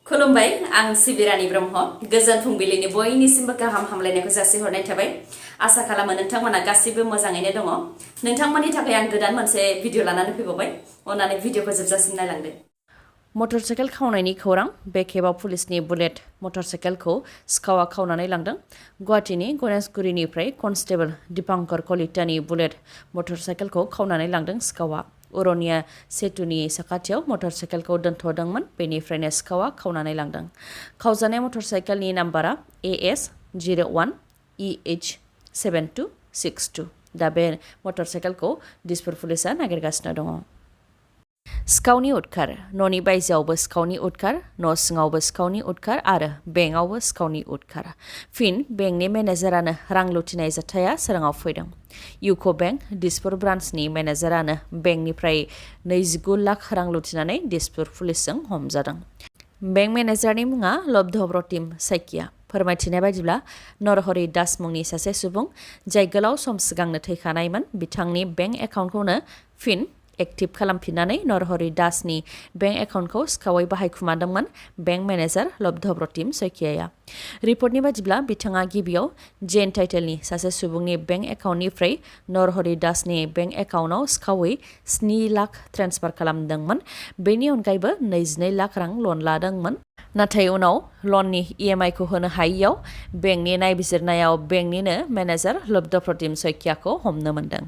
खुलुमबाय आं सिबिरानि ब्रह्म गोजोन फुंबिलिनि बयनिसिमबो गाहाम हामलायनायखौ जासिहरनाय थाबाय आसा खालामो नोंथांमोना गासिबो मोजाङैनो दङ नोंथांमोननि थाखाय आं गोदान मोनसे भिडिअ लानानै फैबावबाय अननानै भिडिअखौ जोबजासिम नायलांदो मटरसाइकेल खावनायनि खौरां बे खेबाव पुलिसनि बुलेट मटरसाइकेलखौ सिखावा खावनानै लांदों गुवाहाटीनि गणेशगुरिनिफ्राय कनस्टेबल दीपांकर कलितानि बुलेट मटरसाइकेलखौ खावनानै लांदों सिखावा उरनिया सेतुनि साखाथियाव मटरसाइकेलखौ दोनथ'दोंमोन बेनिफ्रायनो सिखावा खावनानै लांदों खावजानाय मटरसाइकेलनि नाम्बारा AS01 EH7262 दा बे मटरसाइकेलखौ दिसपुर पुलिसा नागिरगासिनो दङ सिखावनि उदखार न'नि बायजोआवबो सिखावनि उदखार न' सिङावबो सिखावनि उदखार आरो बेंकआवबो सिखावनि उदखार फिन बेंकनि मेनेजारानो रां लुथिनाय जाथाया सोराङाव फैदों इउक' बेंक दिसपुर ब्रान्चनि मेनेजारानो बेंकनिफ्राय 29 लाख रां लुथिनानै दिसपुर पुलिसजों हमजादों बेंक मेनेजारनि मुङा लब्धब्रतिम साइकिया फोरमायथिनाय बायदिब्ला नरहरि दास मुंनि सासे सुबुं जाय गोलाव सम सिगांनो थैखानायमोन बिथांनि बेंक एकाउन्टखौनो फिन एक्टिभ खालामफिननानै नरहरि दासनि बेंक एकाउन्टखौ सिखावै बाहायखुमादोंमोन बेंक मेनेजार लब्धब्रतिम सैकियाया रिपर्टनि बायदिब्ला बिथाङा गिबियाव जेन टाइटेलनि सासे सुबुंनि बेंक एकाउन्टनिफ्राय नरहरि दासनि बेंक एकाउन्टआव सिखावै 7 लाख ट्रेन्सफार खालामदोंमोन बेनि अनगायैबो 22 लाख रां लन लादोंमोन नाथाय उनाव लननि EMI खौ होनो हायैयाव बेंकनि नायबिजिरनायाव बेंकनिनो मेनेजार लब्धब्रतिम सैकियाखौ हमनो मोन्दों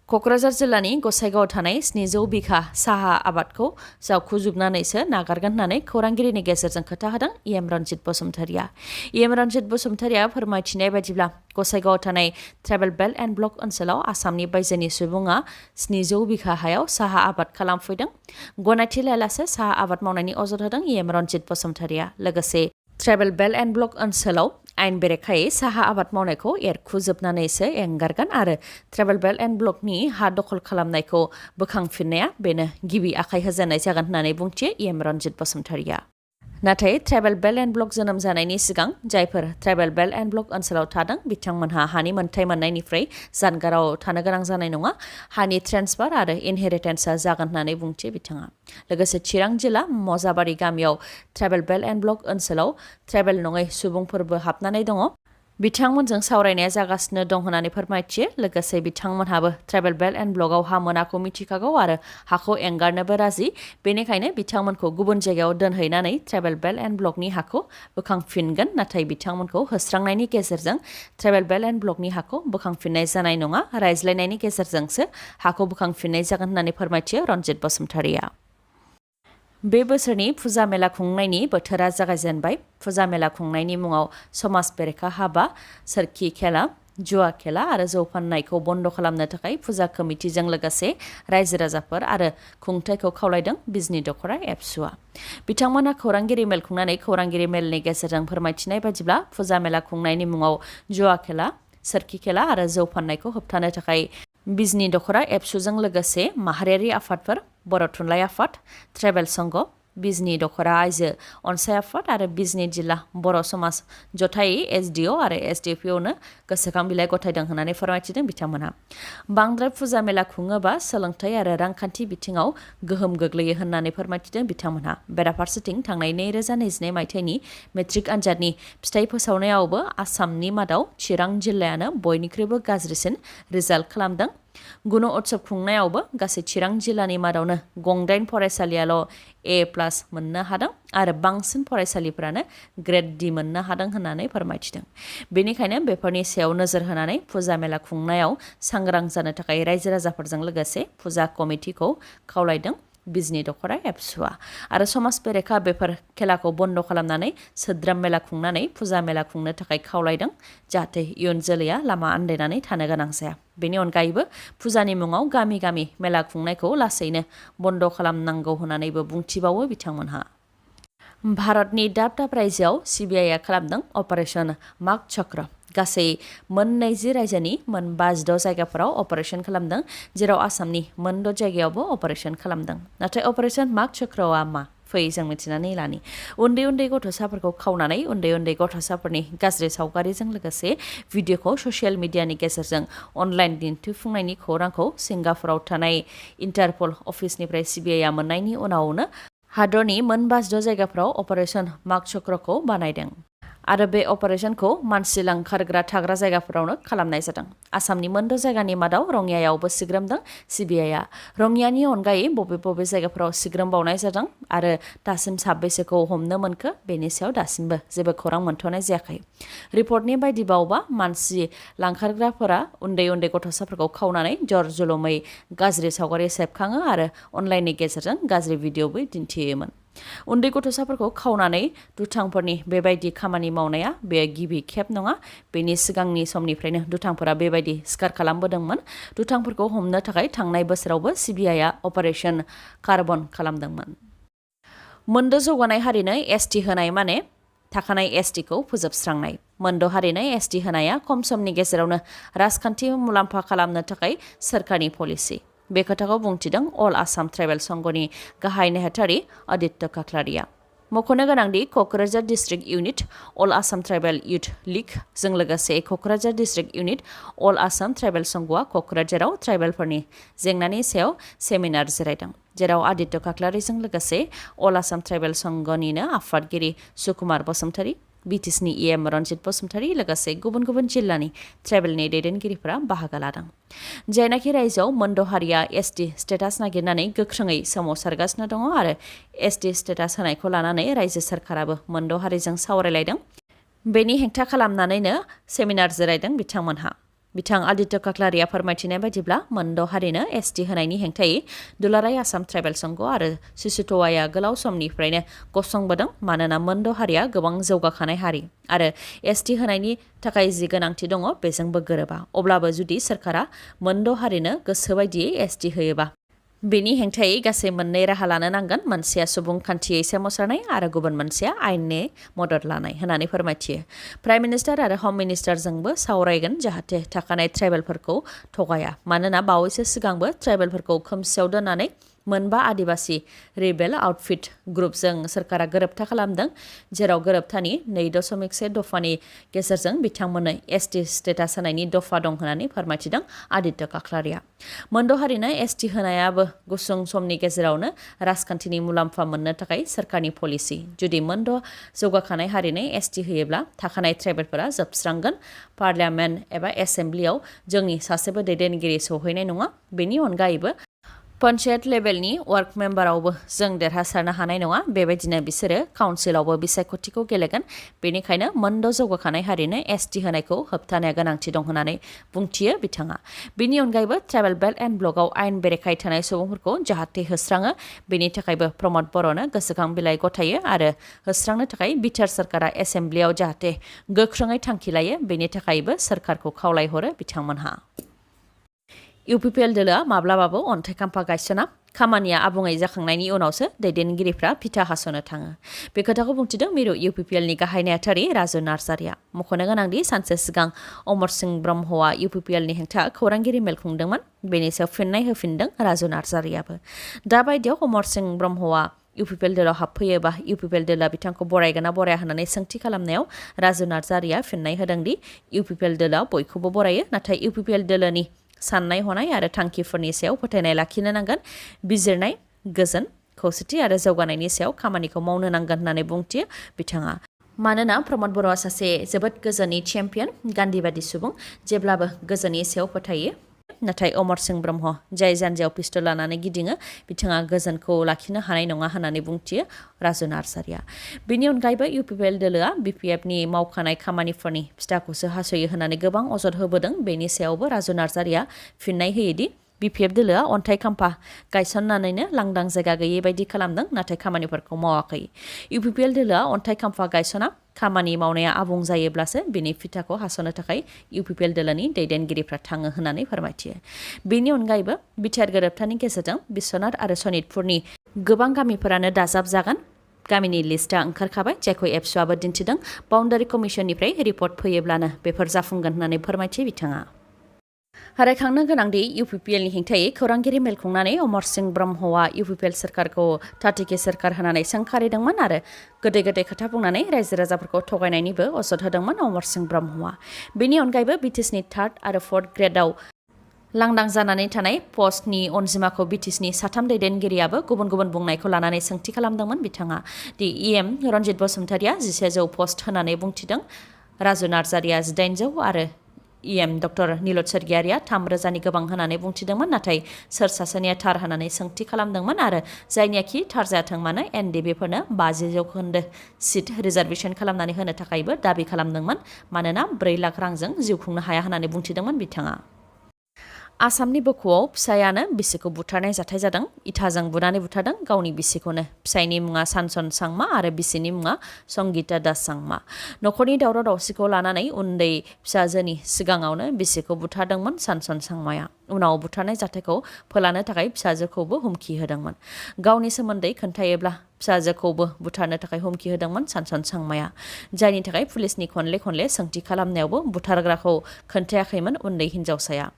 क'क्राझार जिल्लानि गसाइगावआव थानाय 700 बिघा साहा आबादखौ जावखुजोबनानैसो नागारगोन होननानै खौरांगिरिनि गेजेरजों खोथा होदों रन्जित बसुमतारिया रन्जित बसुमतारिया फोरमायथिनाय बायदिब्ला गसाइगावआव थानाय ट्राइबेल बेल्ट एन्ड ब्लक ओनसोलाव आसामनि बायजोनि सुबुङा 700 बिघा हायाव साहा आबाद खालामफैदों गनायथि लायालासे साहा आबाद मावनायनि अजद होदों रन्जित बसुमतारिया लोगोसे ट्राइबेल बेल्ट एन्ड ब्लक ओनसोलाव आइन बेरेखायै साहा आबाद मावनायखौ एरखुजोबनानैसो एंगारगोन आरो ट्राइबेल बेल्ट एन्ड ब्लकनि हा दखल खालामनायखौ बोखांफिननाया बेनो गिबि आखाइ होजेननाय जागोन होननानै बुंथियो रन्जित बसुमतारिया नाथाय ट्राइबेल बेल्ट एन्ड ब्लक जोनोम जानायनि सिगां जायफोर ट्राइबेल बेल्ट एन्ड ब्लक ओनसोलाव थादों बिथांमोनहा हानि मोन्थाय मोननायनिफ्राय जानगाराव थानो गोनां जानाय नङा हानि ट्रेन्सफार आरो इनहेरिटेन्सआ जागोन होननानै बुंथियो बिथाङा लोगोसे चिरां जिल्ला मजाबारि गामियाव ट्राइबेल बेल्ट एन्ड ब्लक ओनसोलाव ट्राइबेल नङै सुबुंफोरबो हाबनानै दङ बिथांमोनजों सावरायनाया जागासिनो दं होननानै फोरमायथियो लोगोसे बिथांमोनहाबो ट्राइबेल बेल्ट एन्ड ब्लकआव हा मोनाखौ मिथिखागौ आरो हाखौ एंगारनोबो राजि बेनिखायनो बिथांमोनखौ गुबुन जायगायाव दोनहैनानै ट्राइबेल बेल्ट एन्ड ब्लकनि हाखौ बोखांफिनगोन नाथाय बिथांमोनखौ होस्रांनायनि गेजेरजों ट्राइबेल बेल्ट एन्ड ब्लकनि हाखौ बोखांफिननाय जानाय नङा रायज्लायनायनि गेजेरजोंसो हाखौ बोखांफिननाय जागोन होननानै फोरमायथियो रन्जित बसुमतारिया बे बोसोरनि फुजा मेला खुंनायनि बोथोरा जागायजेनबाय फुजा मेला खुंनायनि मुङाव समाज बेरेखा हाबा सोरखि खेला जुवा खेला आरो जौ फाननायखौ बन्द खालामनो थाखाय फुजा कमिटिजों लोगोसे रायजो राजाफोर आरो खुंथायखौ खावलायदों बिजनि दख'रा एबसुआ बिथांमोनहा खौरांगिरि मेल खुंनानै खौरांगिरि मेलनि गेजेरजों फोरमायथिनाय बायदिब्ला फुजा मेला खुंनायनि मुङाव जुवा खेला सोरखि खेला आरो जौ फाननायखौ होबथानो थाखाय बिजनि दख'रा एबसुजों लोगोसे माहारियारि आफादफोर बर' थुनलाइ आफाद ट्राइबेल संघ बिजनि दख'रा आइजो अनसाय आफाद आरो बिजनि जिल्ला बर' समाज जथायै SDO आरो SDPOनो गोसोखां बिलाइ गथायदों होननानै फोरमायथिदों बिथांमोनहा बांद्राय फुजा मेला खुङोबा सोलोंथाइ आरो रांखान्थि बिथिङाव गोहोम गोग्लैयो होननानै फोरमायथिदों बिथांमोनहा बेराफारसेथिं थांनाय 2022 मायथाइनि मेट्रिक आनजादनि फिथाइ फोसावनायावबो आसामनि मादाव चिरां जिल्लायानो बयनिख्रुइबो गाज्रिसिन रिजाल्ट खालामदों गुण उत्सव खुंनायावबो गासै चिरां जिल्लानि मादावनो गंदाइन फरायसालियाल' A+ मोननो हादों आरो बांसिन फरायसालिफोरानो ग्रेड D मोननो हादों होननानै फोरमायथिदों बेनिखायनो बेफोरनि सायाव नोजोर होनानै फुजा मेला खुंनायाव सांग्रां जानो थाखाय रायजो राजाफोरजों लोगोसे फुजा कमिटिखौ खावलायदों बिजनि दख'रा एबसुआ आरो समाज बेरेखा बेफोर खेलाखौ बन्द खालामनानै सोद्रोम मेला खुंनानै फुजा मेला खुंनो थाखाय खावलायदों जाहाथे इयुन जोलैया लामा आन्दायनानै थानो गोनां जाया बेनि अनगायैबो फुजानि मुङाव गामि गामि मेला खुंनायखौ लासैनो बन्द खालामनांगौ होननानैबो बुंथिबावो बिथांमोनहा भारतनि दाब दाब रायजोआव CBIआ खालामदों अपारेशन माग चक्र गासै 20 रायजोनि 56 जायगाफोराव अपारेशन खालामदों जेराव आसामनि 6 जायगायावबो अपारेशन खालामदों नाथाय अपारेशन माग चक्रआ मा फै जों मिथिनानै लानि उन्दै उन्दै गथ'साफोरखौ खावनानै उन्दै उन्दै गथ'साफोरनि गाज्रि सावगारिजों लोगोसे भिडिअखौ ससियेल मिडियानि गेजेरजों अनलाइन दिन्थिफुंनायनि खौरांखौ सिंगापुराव थानाय इन्टारपल अफिसनिफ्राय CBIआ मोननायनि उनावनो हादरनि मोनबा जायगाफोराव अपारेशन माग चक्रखौ बानायदों आरो बे अपारेशनखौ मानसि लांखारग्रा थाग्रा जायगाफोरावनो खालामनाय जादों। आसामनि मोनद' जायगानि मादाव रङियायावबो सिग्रोमदों सिबिआइआ। रङियानि अनगायै बबे जायगाफोराव सिग्रोमबावनाय जादों आरो दासिम साबैसेखौ हमनो मोनखो बेनि सायाव दासिमबो जेबो खौरां मोनथ'नाय जायाखै। रिपर्टनि बायदिबावबा मानसि लांखारग्राफोरा उन्दै गथ'साफोरखौ खावनानै जर जुलुमै गाज्रि सावगारि सेबखाङो आरो अनलाइननि गेजेरजों गाज्रि भिडिअबो दिन्थियोमोन। उन्दै गथ'साफोरखौ खावनानै दुथांफोरनि बेबायदि खामानि मावनाया बे गिबि खेब नङा। बेनि सिगांनि समनिफ्रायनो दुथांफोरा बेबायदि सिखार खालामबोदोंमोन। दुथांफोरखौ हमनो थाखाय थांनाय बोसोरावबो सिबिआइआ अपारेशन कार्बन खालामदोंमोन। मोनद' जौगानाय हारिनो एसटि होनाय माने थाखानाय एसटिखौ फोजोबस्रांनाय। मोनद' हारिनो एसटि होनाया खम समनि गेजेरावनो राजखान्थि मुलाम्फा खालामनो थाखाय सोरखारनि पलिसि। बे खोथाखौ बुंथिदों अल आसाम ट्राइबेल संघनि गाहाय नेहाथारि आदित्य काख्लारिया। मख'नो गोनांदि क'क्राझार डिस्ट्रिक्ट इउनिट अल आसाम ट्राइबेल युथ लीग जों लोगोसे क'क्राझार डिस्ट्रिक्ट इउनिट अल आसाम ट्राइबेल संघआ क'क्राझाराव ट्राइबेलफोरनि जेंनानि सायाव सेमिनार जिरायदों, जेराव आदित्य काख्लारिजों लोगोसे अल आसाम ट्राइबेल संघनिनो आफादगिरि सुकुमार बसुमतारी, बिटिसिनि इएम रनजित बसुमतारी लोगोसे गुबुन जिल्लानि ट्राइबेलनि दैदेनगिरिफोरा बाहागो लादों। जायनाखि रायजोआव मोनद' हारिया एसटि स्टेटास नागिरनानै गोख्रोङै सोमावसारगासिनो दङ आरो एसटि स्टेटास होनायखौ लानानै रायजो सोरखाराबो मोनद' हारिजों सावरायलायदों। बेनि हेंथा खालामनानैनो सेमिनार जिरायदों बिथांमोनहा। बिथां आदित्य काख्लारिया फोरमायथिनाय बायदिब्ला मोनद' हारिनो एसटि होनायनि हेंथायै दुलाराय आसाम ट्राइबेल संघ आरो सिसुट'वाया गोलाव समनिफ्रायनो गसंबोदों। मानोना मोनद' हारिया गोबां जौगाखानाय हारि आरो एसटि होनायनि थाखाय जि गोनांथि दङ बेजोंबो गोरोबा। अब्लाबो जुदि सोरखारा मोनद' हारिनो गोसो बायदियै एसटि होयोबा बेनि हेंथायै गासै मोननै राहा लानो नांगोन। मोनसेया सुबुंखान्थियै सोमावसारनाय आरो गुबुन मोनसेया आयेननि मदद लानाय होननानै फोरमायथियो। प्राइम मिनिस्टार आरो हम मिनिस्टारजोंबो सावरायगोन जाहाथे थाखानाय ट्राइबेलफोरखौ थगाया। मानोना बावैसो सिगांबो ट्राइबेलफोरखौ खोमसियाव दोननानै मोनबा आदिबासि रिबेल आउटफिट ग्रुपजों सोरखारा गोरोबथा खालामदों, जेराव गोरोबथानि 2.1 दफानि गेजेरजों बिथांमोननो एसटि स्टेटास होनायनि दफा दं होननानै फोरमायथिदों आदित्य काख्लारिया। मोनद' हारिनो एसटि होनायाबो गुसुं समनि गेजेरावनो राजखान्थिनि मुलाम्फा मोननो थाखाय सोरखारनि पलिसि। जुदि मोनद' जौगाखानाय हारिनो एसटि होयोब्ला थाखानाय ट्राइबेलफोरा जोबस्रांगोन। पार्लियामेन्ट एबा एसेम्ब्लियाव जोंनि सासेबो दैदेनगिरि सौहैनाय नङा। बेनि अनगायैबो पन्चायत लेभेलनि वार्ड मेम्बारावबो जों देरहासारनो हानाय नङा। बेबायदिनो बिसोरो काउन्सिलावबो बिसायख'थिखौ गेलेगोन। बेनिखायनो मोनद' जौगाखानाय हारिनो एसटि होनायखौ होबथानाया गोनांथि दं होननानै बुंथियो बिथाङा। बेनि अनगायैबो ट्राइबेल बेल्ट एन्ड ब्लकआव आयेन बेरेखायै थानाय सुबुंफोरखौ जाहाथे होस्राङो बेनि थाखायबो प्रमद बर'नो गोसोखां बिलाइ गथायो आरो होस्रांनो थाखाय बिटिआर सोरखारा एसेम्ब्लियाव जाहाथे गोख्रोङै थांखि लायो बेनि थाखायबो सोरखारखौ खावलायहरो बिथांमोनहा। इउपिपिएल दोलोआ माब्लाबाबो अन्थाइ खाम्फा गायसना। खामानिया आबुङै जाखांनायनि उनावसो दैदेनगिरिफ्रा फिथा हास'नो थाङो। बे खोथाखौ बुंथिदों मिरु इउपिपिएलनि गाहाय नेहाथारि राजु नार्जारिया। मख'नो गोनांदि सानसे सिगां अमर सिंह ब्रह्मआ इउपिपिएलनि हेंथा खौरांगिरि मेल खुंदोंमोन। बेनि सायाव फिननाय होफिनदों राजु नार्जारियाबो। दा बायदियाव अमर सिंह ब्रह्मआ इउपिपिएल दोलोआव हाबफैयोबा इउपिपिएल दोलोआ बिथांखौ बरायगोन ना बराया होननानै सोंथि खालामनायाव राजु नार्जारिया फिननाय होदोंदि इउपिपिएल दोलोआ बयखौबो बरायो, नाथाय इउपिपिएल दोलोनि साननाय हनाय आरो थांखिफोरनि सायाव फोथायनाय लाखिनो नांगोन। बिजिरनाय, गोजोन, खौसेथि आरो जौगानायनि सायाव खामानिखौ मावनो नांगोन होननानै बुंथियो बिथाङा। मानोना प्रमद बर'आ सासे जोबोद गोजोननि चेम्पियन, गान्धी बादि सुबुं, जेब्लाबो गोजोननि सायाव फोथायो। नाथाय अमर सिंह ब्रह्म जाय जानजियाव पिस्तल लानानै गिदिङो बिथाङा गोजोनखौ लाखिनो हानाय नङा होननानै बुंथियो राजु नार्जारिया। बेनि अनगायैबो इउपिपिएल दोलोआ बिपिएफनि मावखानाय खामानिफोरनि फिथाखौसो हास'यो होननानै गोबां अजद होबोदों। बेनि सायावबो राजु नार्जारिया फिननाय होयोदि बिपिएफ दोलोआ अन्थाइ खाम्फा गायसननानैनो लांदां जायगा गैयै बायदि खालामदों, नाथाय खामानिफोरखौ मावाखै। इउपिपिएल दोलोआ अन्थाइ खाम्फा गायसना। खामानि मावनाया आबुं जायोब्लासो बिनि फिथाखौ हास'नो थाखाय इउपिपिएल दोलोनि दैदेनगिरिफ्रा थाङो होननानै फोरमायथियो। बेनि अनगायैबो बिटिआर गोरोबथानि गेजेरजों बिश्वनाथ आरो सनितपुरनि गोबां गामिफोरानो दाजाब जागोन। गामिनि लिस्टआ ओंखारखाबाय, जायखौ एबसुआबो दिन्थिदों। बाउन्डारि कमिसननिफ्राय रिपर्ट फैयोब्लानो बेफोर जाफुंगोन होननानै फोरमायथियो बिथाङा। रायखांनो गोनांदि इउपिपिएलनि हेंथायै खौरांगिरि मेल खुंनानै अमर सिंह ब्रह्मआ इउपिपिएल सोरखारखौ थाथिके सोरखार होनानै सोंखारिदोंमोन आरो गोदै खोथा बुंनानै रायजो राजाफोरखौ थगायनायनिबो अजद होदोंमोन अमर सिंह ब्रह्मआ। बेनि अनगायैबो बिटिसिनि 3rd आरो 4th ग्रेडआव लांदां जानानै थानाय पस्टनि अनजिमाखौ बिटिसिनि साथाम दैदेनगिरियाबो गुबुन गुबुन बुंनायखौ लानानै सोंथि खालामदोंमोन बिथाङा दि इएम रनजित बसुमतारिया 1100 पस्ट होनानै बुंथिदों राजु नार्जारिया 1800 आरो इएम डक्टर नीलत सोरगियारिया 3000नि गोबां होनानै बुंथिदोंमोन नाथाय सोर सासेनिया थार होनानै सोंथि खालामदोंमोन आरो जायनियाखि थार जायाथों मानो एनडिबिफोरनो 50% सिट रिजार्भेसन खालामनानै होनो थाखायबो दाबि खालामदोंमोन मानोना 4 लाख रांजों जिउ खुंनो हाया होननानै बुंथिदोंमन बिथाङा आसामनि बोखुआव फिसायानो बिसिखौ बुथारनाय जाथाय जादों इथाजों बुनानै बुथारदों गावनि बिसिखौनो फिसायनि मुङा सानसन सांमा आरो बिसिनि मुङा संगीता दास सांमा नखरनि दावराव दावसिखौ लानानै उन्दै फिसाजोनि सिगाङावनो बिसिखौ बुथारदोंमोन सानसन सांमाया उनाव बुथारनाय जाथायखौ फोलानो थाखाय फिसाजोखौबो हुमखि होदोंमोन गावनि सोमोन्दै खोन्थायोब्ला फिसाजोखौबो बुथारनो थाखाय हुमखि होदोंमोन सानसन सांमाया जायनि थाखाय पुलिसनि खनले सोंथि खालामनायावबो बुथारग्राखौ खोन्थायाखैमोन उन्दै हिनजावसाया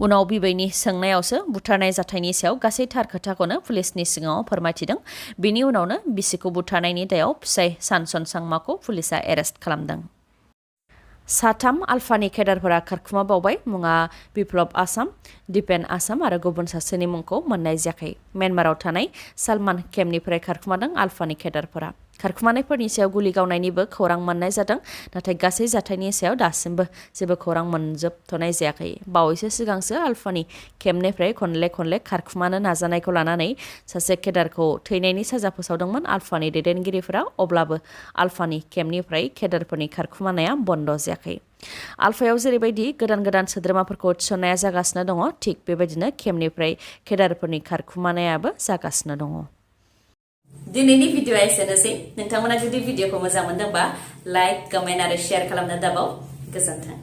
उनाव बिबैनि सोंनायावसो बुथारनाय जाथायनि सायाव गासै थार खोथाखौनो पुलिसनि सिगाङाव फोरमायथिदों बिनि उनावनो बिसिखौ बुथारनायनि दायाव फिसाय सानसन सांमाखौ पुलिसा एरेस्ट खालामदों साथाम आल्फानि केडारफोरा खारखुमाबावबाय मुङा बिप्लब आसाम दिपेन आसाम आरो गुबुन सासेनि मुंखौ मोननाय जायाखै म्यानमाराव थानाय सालमान केम्पनिफ्राय खारखुमादों आल्फानि केडारफोरा खारखुमानायफोरनि सायाव गुलि गावनायनिबो खौरां मोननाय जादों नाथाय गासै जाथायनि सायाव दासिमबो जेबो खौरां मोनजोबथ'नाय जायाखै बावैसो सिगांसो आल्फानि केम्पनिफ्राय खनले खारखुमानो नाजानायखौ लानानै सासे केडारखौ थैनायनि साजा फोसावदोंमोन आल्फानि दैदेनगिरिफोरा अब्लाबो आल्फानि केम्पनिफ्राय केडारफोरनि खारखुमानाया बन्द जायाखै आल्फायाव जेरैबायदि गोदान सोद्रोमाफोरखौ थिसननाया जागासिनो दङ थिग बेबायदिनो केम्पनिफ्राय केडारफोरनि खारखुमानायाबो जागासिनो दङ दिनैनि भिडिअआ एसेनोसै नोंथांमोना जुदि भिडिअखौ मोजां मोनदोंबा लाइक कमेन्ट आरो शेयार खालामनो दाबाव गोजोन्थों